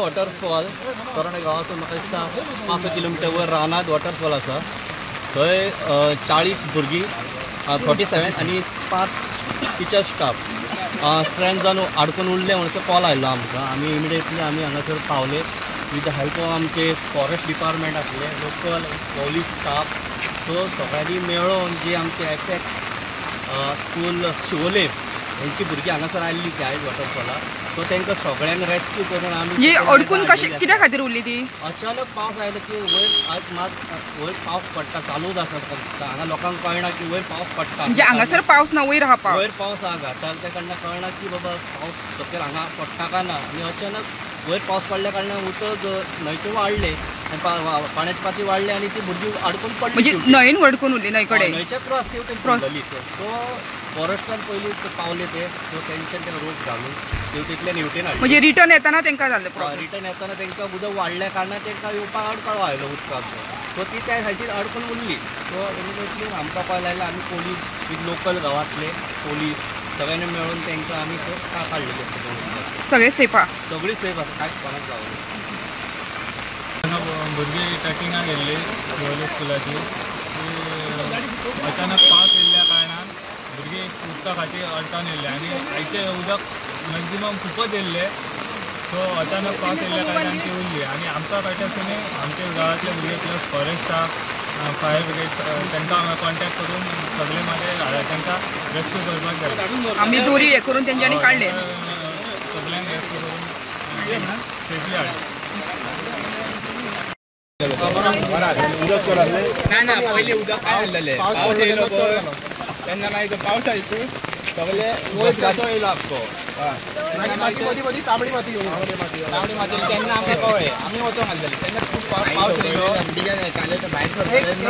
Waterfall चोराणे गांवाचो म्हाका दिसता 5 kilometre वयर रानांत वॉटरफॉल आसा. थंय 40 भुरगीं 47 आनी 5 टिचर स्टाफ स्ट्रेंथ जावन आडकून उरले म्हणून कॉल आयलो आमकां. आमी इमिडिएटली आमी हांगासर पावले विथ the help of आमचे फॉरेस्ट डिपार्टमेंट आसले, लोकल पोलीस स्टाफ. सो सगळ्यांनी मेळोन जे आमचे एफएक्स स्कूल शिवोले हेंची भुरगीं हांगासर आयल्ली ती आयज वॉटरफॉलार. सो तांकां सगळ्यांक रेस्क्यू करून आमी अडकून कशें कित्या खातीर उरली ती. अचानक पावस आयलो की वयर आज मात वयर पावस पडटा चालूच आसा दिसता. हांगा लोकांक कळना की वयर पावस पडटा, म्हणजे हांगासर पावस ना, वयर आहा पावस, वयर पावस आहा घाटार. त्या कारणान कळना की बाबा पावस सकयल हांगा पडटा काय ना. आनी अचानक वयर पावस पडल्या कारणान उदक न्हंयचें वाडलें आनी पाण्याची पातळी वाडली आनी ती भुरगीं अडकून पडली. म्हणजे न्हंयेन अडकून उरली, न्हंय कडेन न्हंयच्या क्रॉस तेवटेन पडली. सो फॉरेस्टान पयलीं पावले ते, सो तेंच्यान ते रोप घालून तेवटेंतल्यान हेवटेन हाडले. म्हणजे रिटर्न येताना तेंकां जालें प्रॉब्लम. रिटर्न येताना तेंकां उदक वाडल्या कारणान तेंकां येवपाक अडकळो आयलो उदकाचो. सो ती त्या सायडीन अडकून उरली. सो इमिडिएटली आमकां कॉल आयलो, आमी पोलीस विथ लोकल गांवांतले पोलीस सगळ्यांनी मेळून तेंकां आमी काडलेले. सगळे सेफ आहा, सगळी सेफ आसा, कांयच कोणाक जावं. भुरगीं ट्रेकिंगाक गेल्ली शिवोले स्कुलाची. अचानक पावस येयल्ल्या कारणान भुरगीं उदका खातीर अडकान येयल्ले आनी आयचें उदक मॅक्झिमम खुबच येयल्लें. सो अचानक पावस येयल्ल्या कारणान ती उरली आनी आमकां कळटा फुडें आमच्या गांवांतले भुरगे plus forest staff, fire brigade तांकां कॉन्टेक्ट करून सगळे मागीर तांकां रेस्क्यू करपाक जाय. आमी दोरी हे करून तेंच्यांनी काडले, सगळ्यांक रेस्क्यू करून सेफली हाडले. ना ना पयलीं उदक काय आसलेलें, पावस येयलो पळय तेन्ना मागीर तो पावस आयलो सगळे उदकाचो येयलो आख्खो. मदीं मदीं तांबडी माती येवन तांबडी माती तेन्ना आमकां कळ्ळें आमी वचोंक आसलेले तेन्ना खूब पावस येयलो.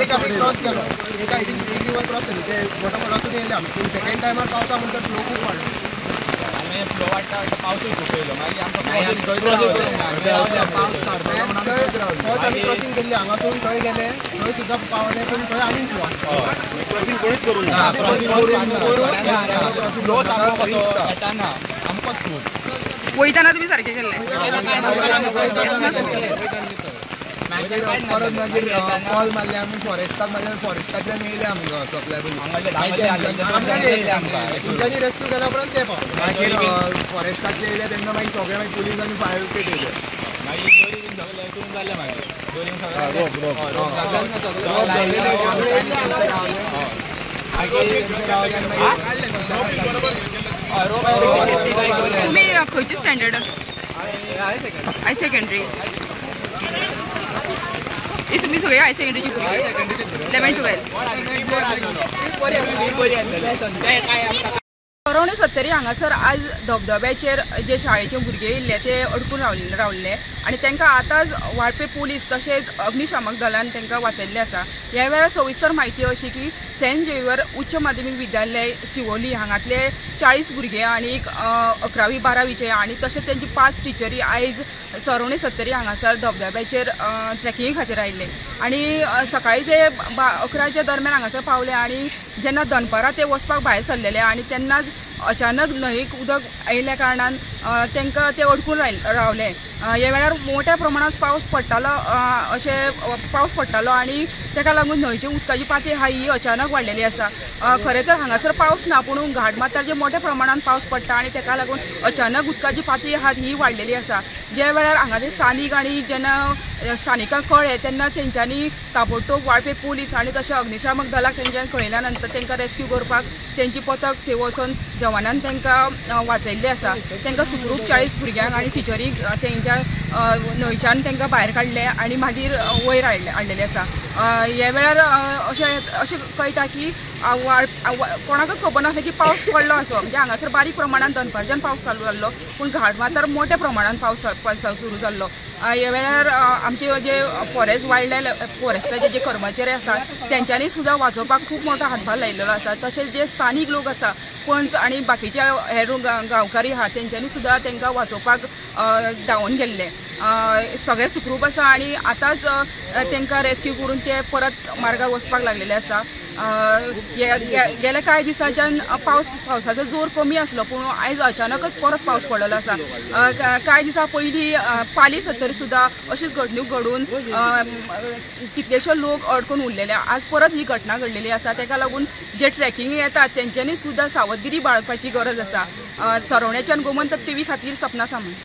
एक आमी क्रॉस केलो, एक एक रिवर क्रॉस केली, ते वॉटरफॉलासून येयले आमी. पूण सेकंड टायमार पावता म्हणटा फ्लो खूब वाडलो आनी फ्लो वाडटा वाडटा पावसूय खूब येयलो. मागीर आमकां थंयच आमी क्रॉसींग केल्ली, हांगासून थंय गेले, थंय सुद्दां पावले, पूण थंय आनीक फ्लो क्रॉसींग कोणीच करूंक ना. फ्लो सारको कसो येताना आमकांच खूब वयताना तुमी सारकें केल्लें. मागीर परत मागीर कॉल मारले आमी फॉरेस्टाक, मारले फॉरेस्टांतल्यान येयले आमी सप्लाय तेंच्यांनी रेस्क्यू केल्या उपरांत ते पावले. मागीर फॉरेस्टांतले येयले तेन्ना मागीर सगळे मागीर पुलीस आनी फायर ब्रिगेड येयले. मागीर दोरी बीन सगळें करून जालें. मागीर दोरी तुमी खंयची स्टँडर्ड? हाय सेकंडरी. तुमी सगळे हाय सेकंडरीची भुरगीं 11, 12. चोरवणे सत्तरी हांगासर आज धबधब्याचेर जे शाळेचे भुरगे येयल्ले ते अडकून रावल्ले आनी तांकां आतांच वाळपे पोलीस तशेंच अग्निशामक दलान तांकां वाचयल्लें आसा. ह्या वेळार सविस्तर म्हायती अशी की सेंट झेवियर उच्च माध्यमीक विद्यालय शिवोली हांगांतले 40 भुरगे आनी 11वी 12वीचे आनी तशेंच तेंची 5 टिचरी आयज चोरवणे सत्तरी हांगासर धबधब्याचेर ट्रेकिंगे खातीर आयिल्ले आनी सकाळीं ते 11च्या दरम्यान हांगासर पावले आनी जेन्ना दनपारां ते वचपाक भायर सरलेले आनी तेन्नाच अचानक न्हंयेक उदक आयिल्ल्या कारणान तांकां ते अडकून रावले. ह्या वेळार मोठ्या प्रमाणांत पावस पडटालो, अशें पावस पडटालो आनी ताका लागून न्हंयची उदकाची पातळी आहा ही अचानक वाडलेली आसा. खरें तर हांगासर पावस ना, पूण घाटमाथ्यार जे मोठ्या प्रमाणांत पावस पडटा आनी ताका लागून अचानक उदकाची पातळी आहा ही वाडलेली आसा. ज्या वेळार हांगाचे स्थानीक आनी जेन्ना स्थानिकांक कळ्ळें तेन्ना तेंच्यांनी ताबडतोब वाळपे पुलीस आनी तशें अग्निशामक दलाक तेंच्यांनी कळयल्या नंतर तांकां रेस्क्यू करपाक तेंची पथक थंय वचून जवानान तांकां वाचयल्लें आसा. तांकां सुखरूप 40 भुरग्यांक आनी टिचरीक तेंच्या न्हंयच्यान तांकां भायर काडले आनी मागीर वयर हाडलेलें आसा. ह्या वेळार अशें अशें कळटा की कोणाकच खबर नासलें की पावस पडलो असो, म्हणजे हांगासर बारीक प्रमाणान दनपारच्यान पावस चालू जाल्लो, पूण घाटमाथ्यार मोठ्या प्रमाणान पावस सुरू जाल्लो. ह्या वेळार आमचे जे फॉरेस्ट वायल्ड लायफ फॉरेस्टाचे जे कर्मचारी आसात तेंच्यांनी सुद्दां वाचोवपाक खूब मोठो हातभार लायिल्लो आसा. तशेंच जे स्थानीक लोक आसा, पंच आनी बाकीचे हेर गांवकारी आहा तेंच्यांनी सुद्दां तांकां वाचोवपाक धांवून गेल्ले. सगळे सुखरूप आसा आनी आतांच तांकां रेस्क्यू करून ते परत मार्गार वचपाक लागलेले आसा. गेल्या कांय दिसांच्यान पावसाचो जोर कमी आसलो, पूण आयज अचानकच परत पावस पडलेलो आसा. कांय दिसां पयलीं पाली सत्तरी सुद्दां अशीच घडणूक घडून कितलेशे लोक अडकून उरलेले. आज परत ही घटना घडलेली आसा. ताका लागून जे ट्रेकिंग येतात तेंच्यांनी सुद्दां सावधगिरी बाळगपाची गरज आसा. चरोवण्याच्यान गोमंतक टीव्ही खातीर सपना सामंत.